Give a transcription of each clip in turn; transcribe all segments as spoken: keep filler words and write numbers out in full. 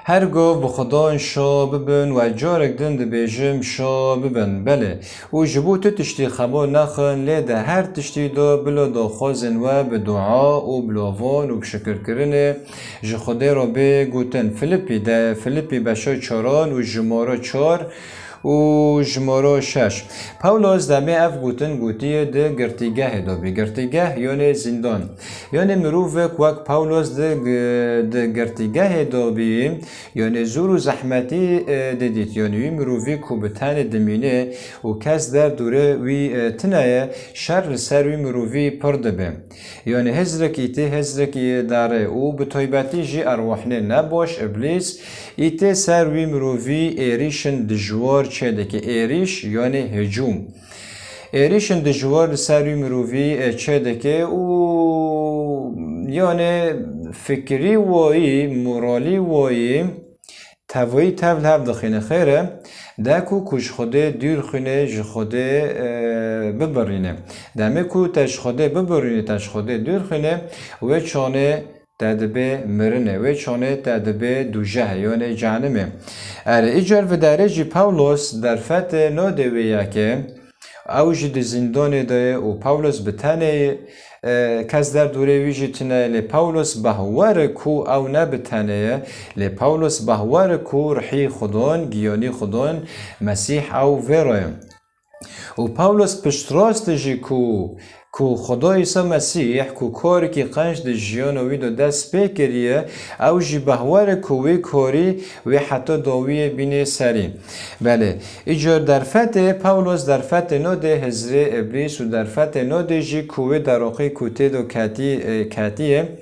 Her gov bi Xudan şa bibin, we carek din dibêjim şa bibin. Belê, û ji bo tu tiştî xemo nexin, lê di her tiştî de bilo daxwazên we bi dua û bi lovan û bi şikirkirinê ji Xwedê re bê gotin. Filipî de, Filipî beşa çaran û jimara çar û jimara şeş. Pawlos demê ev gotin gotiye di girtîgehê de bî. Girtîgeh, yanê zîndan. Yanê mirovek wek Pawlos di, di girtîgehê de bî, yanê zor û zehmetî, e, didît. Yanê wî mirovî ku bi tenê dimîne û kes derdûrê wî, e, tune ye, şer li ser wî mirovî pir dibe. Yanê hizrek îtê hizrek îdare û bi taybetî jî erwahnê nebaş, îblîs, îtê ser wî mirovî êrîşin dijwar çêdike. Êrîş, yanê hicûm. Êrîşin dijwar li ser wî mirovî, e, çêdike û, yanê, fikirî wayî, moralî wayî, tevayî tev li hev dixîne. Xêr e, de ku, ku ji Xwedê dûr xwîne, ji Xwedê, e, bibirîne. Demê ku te ji Xwedê bibirîne, te ji Xwedê dûr xwîne, wê çanê te dibe mirinê, wê çanê te dibe dûjehê, yanê cehenimê. Erê, îcar vidarê jî Pawlos derfetê nodê wê yekê, ew jî di zîndanê de ye û Pawlos bi tenê ye, e, kes derdûrê wî jî tune ye, lê Pawlos behwer e ku ew ne bi tenê ye, lê Pawlos behwer e ku rihî Xudan, giyanî Xudan, Mesîh ew vê re ye. Û Pawlos piştrast jî ku, ku Xuda Îsa Mesîh, ku karekî qenc di jiyana wî de dest pê kiriye, ew jî behwer e ku wê karî wê heta dawiyê bînê serî. Belê, îcar derfetê, Pawlos derfetê nodê hizrê îblîs û derfetê nodê jî ku wê deroqê ku tê de ketî, e, ketiye,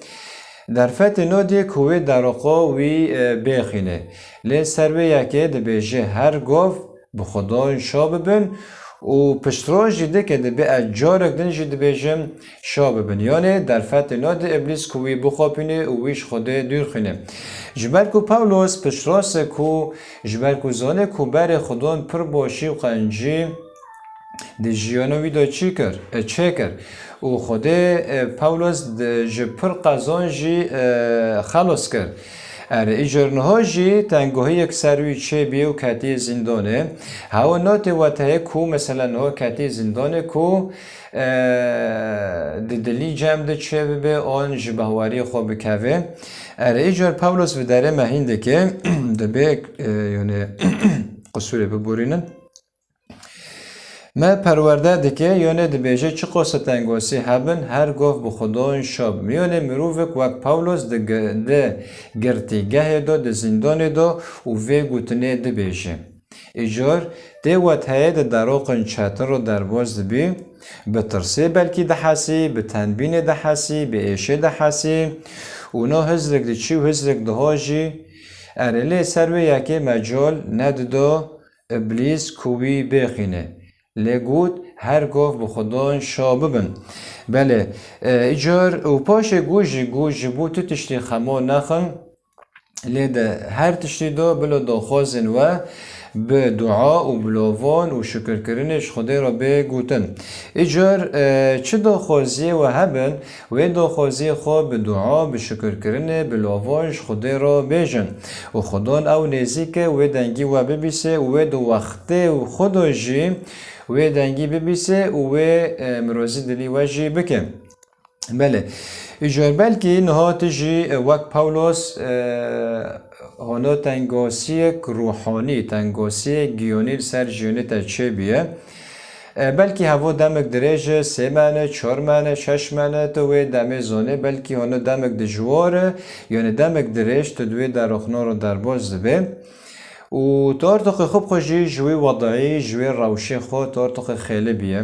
derfetê nodê ku wê deroqa wî, e, bêxîne. Lê ser wê yekê dibêje her gov bi Xudan şa bibin û piştrast jî dike dibe ez carek din jî dibêjim şa bibin. Yanê derfetê nodê îblîs ku wî bixapîne û wî ji Xwedê dûr xwîne. Ji ber ku Pawlos piştrast e ku, ji ber ku zane ku berê Xudan pir başî û qencî di jiyana wî de çi kir? E, çêkir. Û Xwedê, e, Pawlos di, ji pir qezan jî, e, xelas kir. Erê, îcar niha jî tengahiyek ser wî çêbî û ketî zîndanê. Hewa notê we heye ku, mesela, niha ketî zîndanê ku, e, di dilî cem de çêbibe, an ji behwariyê xwe bikeve. Erê, îcar Pawlos vidarê me hîn dike, dibe, e, yanê, qisûrê biborînin. Me perwerde dike, yanê dibêje çiqas tengasî hebin, her gov bi Xudan şa bim. Yanê mirovek wek Pawlos di gi-, di girtîgehê de, di zîndanê de û vê gotinê dibêje. Îcar tê we heye di deroqên çetin re derbas dibî, bi tirsê belkî dihesî, bi tenbînê dihesî, bi êşê dihesî û no hizrek diçî û hizrek diha jî. Erê, lê ser wê yekê mecal nedida îblîs ku wî bêxîne. Lê got, her gov bi Xudan şa bibin. Belê, e, îcar û paşê got jî, got, ji bo tu tiştî xemo nexin, lê di her tiştî de bilo daxwazên we bi dua û bi lovan û şikirkirinê ji Xwedê re bê gotin. Îcar, e, çi daxwaziyê we hebin, wê daxwaziyê xwe bi dua, bi şikirkirinê, bi lovan ji Xwedê re bêjin. Û Xudan ew nêzîk e, wê dengî we bibîse û wê di wextê xwe de jî wê dengî bibîse û wê, e, mirozî dilî we jî bike. Belê. Îcar belkî niha tu jî, e, wek Pawlos, e, hona tengasiyek ruhanî, tengasiyek giyonî li ser jiyanê te çêbûye. E, belkî hevo demek dirêj e, sê mene, çar mene, şeş mene, tu wê demê zanê, belkî hona demek dijwar e, yanê demek dirêj, tu di wê deroxna re derbas dibê. Û tu artoqê xwe bi xwe jî ji wê wedayî, ji wê rewşê xwe, tu artoqê xêlî bîye.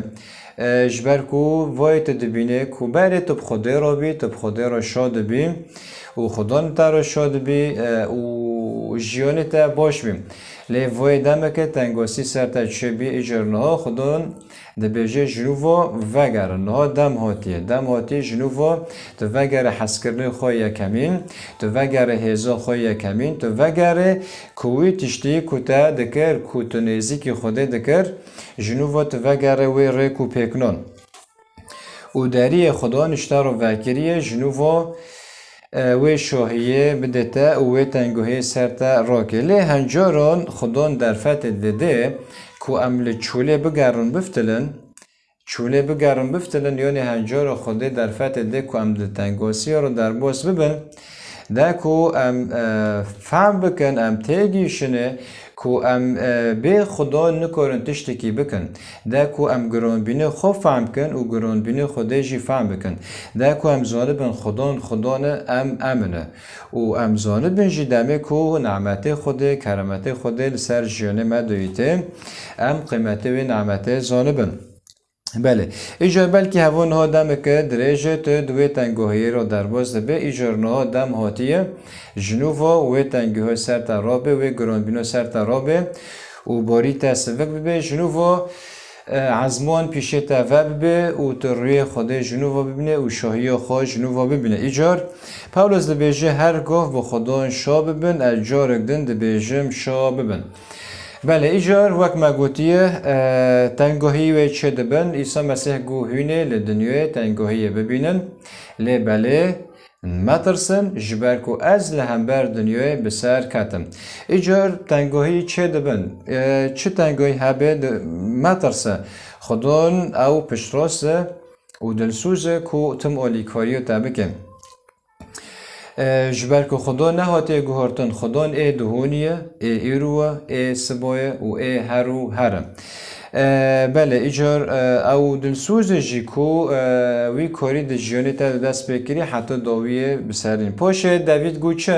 E, ji ber ku vayê tu dibînê ku berê tu bi Xwedê re bî, tu bi Xwedê re şa dibî û Xudan te re şa dibî, e, û jiyanê te baş bî. Lê vayê demeke tengasî ser te çêbî, îcar niha Xudan dibêje, ji nû ve vegere. Niha dem hatiye. Dem hatiye, ji nû ve tu vegere hezkirinê xwe yekemîn, tu vegere hêza xwe yekemîn, tu vegere ku wî tiştî ku te dikir, ku tu nêzîkî Xwedê dikir, ji nû ve tu vegere wê rêk û pêkinan. Û deriyê Xudan ji te re vekiriye, ji nû ve e, wê şohiyê bidê te û wê tengahiyê ser te rake. Lê hencaran Xwedon derfetê dide ku em li çolê bigerin biftilin, çolê bigerin biftilin, yanî hencara Xwedê derfetê dide ku em di tengosiya re derbas bibin. De ku em, e, fehm bikin, em têgihîşinê ku em, e, bê Xwedon nikarin tiştekî bikin. De ku em giranbînê xwe fehm bikin û giranbînê Xwedê jî fehm bikin. De ku em zanibin Xwedon, Xwedon e, em, em in e. Û em zanibin jî demê ku nemetê Xwedê, keremetê Xwedê li ser jiyanê me dayî tê, em qîmetê wê nemetê zanibin. Belê. Îcar belkî hevo niha demeke dirêj e, tu di wê tengahiyê re derbas dibe. Îcar niha dem hatiye. Ji nû ve wê tengahiyê ser te rabe, wê giranbîno ser te rabe û barî te sivik bibe. Ji nû ve, e, ezman pîşê te ve bibe û tu rûyê Xwedê ji nû ve bibîne û şahiya xwe ji nû ve bibîne. Îcar Pawlos dibêje, her gov bi Xwedon şa bibin, ez carek din dibêjim şa bibin. Belê, îcar wek me gotiye, e, tengahî wê çê dibin, Îsa Mesîh got, hûnê li dinyayê tengahiyê bibînin, lê belê, metirsin, ji ber ku ez li hember dinyayê bi ser ketim. Îcar tengahî çê dibin, e, çi tengahî hebe di-, metirse, Xwedon ew piştrast e û dilsoz e ku tim alîkariya te bike. E, ji ber ku Xwedon nehatiye guhartin, Xwedon ê dihonî ye, ê îro ye, ê sibo ye û ê her û her e. E, belê, îcar, e, ew dilsoz e jî ku, e, wî karî di jiyanê te de dest pê kirî, heta dawiyê bi ser in. Paşê Davîd got çi?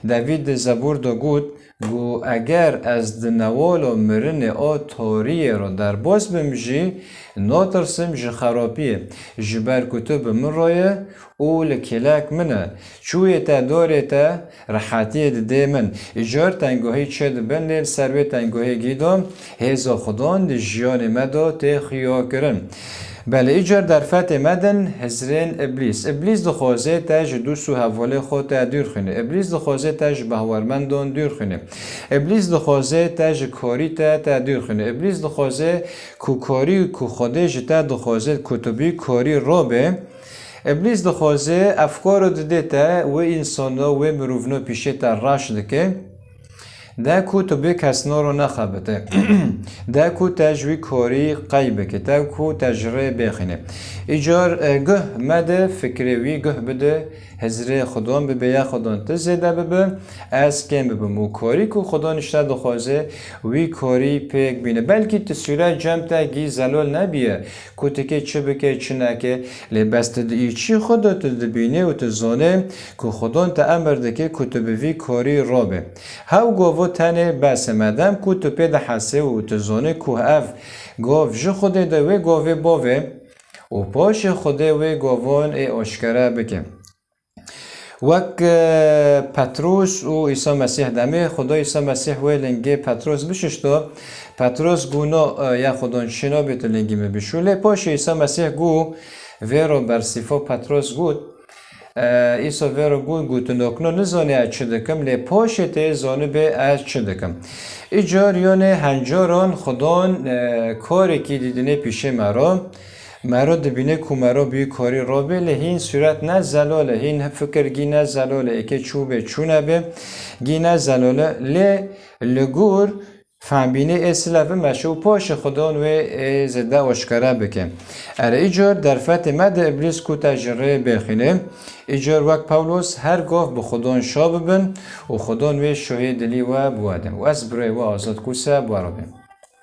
Davîd di Zebûr de got, got, eger ez di newala mirinê a tariyê re derbas bim jî, natirsim ji xerapiyê, ji ber ku tu bi min re ye û li kêlek min e. Çûyê te, dorê te rehetiyê didê min. Îcar tengahî çê dibin, lê li ser wê tengahiyê gîdo hêza Xwedon di jiyanê me de tê xuyakirin. Belê, îcar derfetê me din hizrên Îblîs. Îblîs dixwaze te ji dûst û hevalê xwe te dûr xwîne. Îblîs dixwaze te ji bahwermendan dûr xwîne. Îblîs dixwaze te ji karî te te dûr xwîne. Îblîs dixwaze ku karî ku Xwedê ji te dixwaze ku tu bî karî rabe. Îblîs dixwaze efkaro dide te, wê însano, wê mirovno pîşê te reş dike. De ku tu bê kesnoro nexebite. De ku te ji wî korî qey bike. De ku te ji rê bêxîne. Îcar, e, guh mede fikrê wî, guh bide hizrê Xwedon bibe ya Xwedon tu zêde bibe, ez kêm bibim. Û korî ku Xwedon ji te dixwaze, wî korî pêk bîne. Belkî tu sûret cem te gî zelol nebiye. Ku tu kê çi bike, çi neke, lê bes tu di îçî xwe de tu dibînî û tu zonê ku Xwedon te emir dike ku tu bi vî korî robe. Hew govo tenê bes e, medem ku tu pê dihesê û tu zonê ku ev gov ji Xwedê de wê govê bove û paşê Xwedê wê govon ê aşkere bike. Wek, e, Petros û Îsa Mesîh demê, Xuda Îsa Mesîh wê lingê Petros bişişto. Petros got, no, e, ya Xudan çi nabê tu lingî min bişû. Lê paşê Îsa Mesîh got, vê ro bersîfo Petros got, e, Îsa vê ro got, got, tu nokno nizanî ez çi dikim, lê paşê tê zanibê ez çi dikim. Îcar yonê hencaran Xudan, e, karekî didinê pîşê me ro. Mero dibîne ku mero bî korî robê, lê hîn sûret ne zelol e, hîn fikir gî ne zelol e, êkê çû bê, çû nebe, gî ne zelol e, lê li gor fembînê ê silevî meşe û paşê Xudan wê ê zêde aşkere bike. Ere îcar derfetê me de Îblîs ku te ji rê bêxîne. Îcar wek Pawlos her gov bi Xudan şa bibin û Xudan wê şohê dilî we biwedin. Û ez birê we Azad Kuse bi we re bim.